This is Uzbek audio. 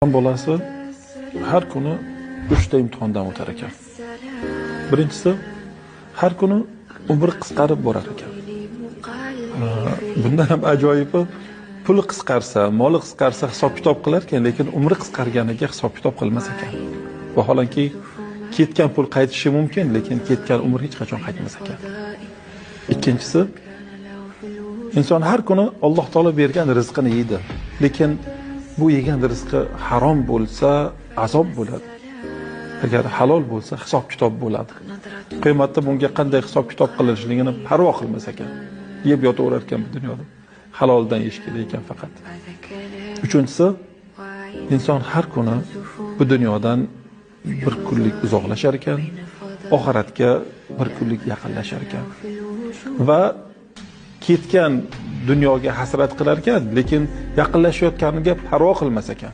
Bolasi har kuni 3 ta imtihondan o'tar ekan. Birinchisi, har kuni umri qisqarib borar ekan. Bundan ham ajoyibi, puli qisqarsa, moli qisqarsa hisob-kitob qilar ekan, lekin umri qisqarganiga hisob-kitob qilmas ekan. Vaholanki ketgan pul qaytishi mumkin, lekin ketgan umr hech qachon qaytmas ekan. Ikkinchisi, inson har kuni Alloh taolo bergan rizqini yeydi, lekin bu yegan rizqi harom bo'lsa azob bo'ladi. Agar halol bo'lsa hisob-kitob bo'ladi. Qiyomatda bunga qanday hisob-kitob qilinishligini parvo qilmas ekan. Yeb yotaverar ekan bu dunyoda. Haloldan yeyish kerak ekan faqat. Uchinchisi, inson har kuni bu dunyodan bir kunlik uzoqlashar ekan, oxiratga bir kunlik yaqinlashar ekan. Va ketgan dunyoga hasrat qilar ekan, lekin yaqinlashayotganiga parvo qilmas ekan.